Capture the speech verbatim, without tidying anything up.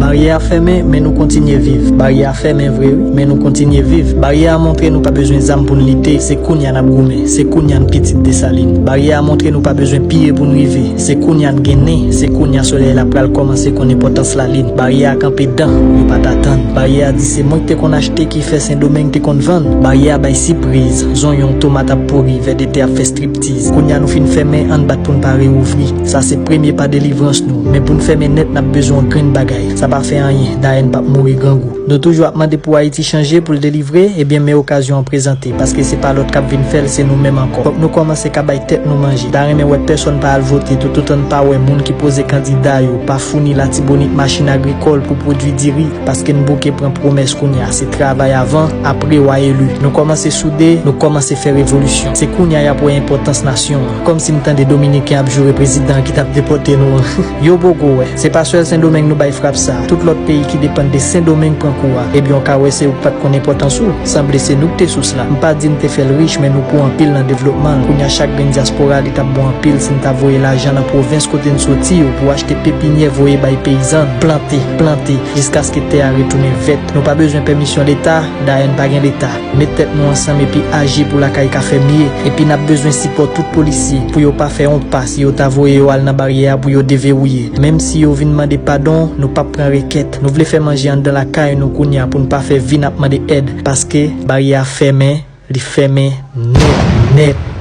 Baryè a fèmen, men nou kontinye viv. Baryè a fèmen vre, wi, men nou kontinye viv. Baryè a montre nou pa bezwen zam pou n lite. Se kounye a n ap goumen. Se kounye a n pitit Desalin. Baryè a montre nou pa bezwen piye pou n rive. Se kounye a n gen nen. Se kounye a solèy la pral kòmanse konn enpòtans lalin. Baryè a kanpe dan, yo pa t atann. Baryè a di se mwen ki te konn achte ki fè Sendomeng te konn vann. Baryè a bay sipriz, zonyon, tomat ap pouri, vèdete ap fè striptiz. Kounye a nou fin fèmen, ann bat pou n pa reouvri. Sa se premye pa delivrans nou. Men pou n fèmen nèt, n ap bezwen yon grenn bagay. Sa pa fè anyen, dayè n p ap mouri grangou. Nou toujou ap mande pou Ayiti chanje, pou l delivre, ebyen men okazyon an prezante, paske se pa lòt k ap vin fè l, se nou menm ankò. Fòk nou kòmanse ka bay tèt nou manje. Ta renmen wè pèsonn pa al vote, toutotan n pa wè moun ki poze kandida yo, pa founi Latibonit machin agrikòl pou pwodui diri, paske n bouke pran pwomès kounye a, se travay avan, apre w a eli. Nou kòmanse soude, nou kòmanse fè revolisyon. Se kounye a y ap wè enpòtans nasyon an. Kòmsi m tande Dominiken ap joure prezidan an ki t ap depòte nou an. Yo poko wè. Se pa sèl Sendomeng nou bay frap sa. Tout lòt peyi ki depann de Sendomeng pran kou a. Ebyen, w ka wè se yo k pa t konn enpòtans ou. Sanble se nou k te sous la. M pa di n te fè l rich, men nou kou anpil nan devlopman l. Kounye a, chak grenn dyaspora, li t ap bon anpil si n ta voye lajan nan pwovens kote n soti yo pou achte pepinyè voye bay peyizan n. Plante, plante, jiskaske tè a retounen vèt. Nou pa bezwen pèmisyon Leta, dayè n pa gen Leta. Met tèt nou ansanm epi aji pou lakay ka fè mye. Epi n ap bezwen sipò tout polisye pou yo pa fè yon pa si yo ta voye yo al nan baryè a pou yo deverouye. Menm si yo vin mande padon, nou p ap pran rekèt. Nou vle fè manje anndan lakay nou kounye a pou n pa fè vi n ap mande èd. Paske baryè a fèmen, li fèmen nèt, nèt.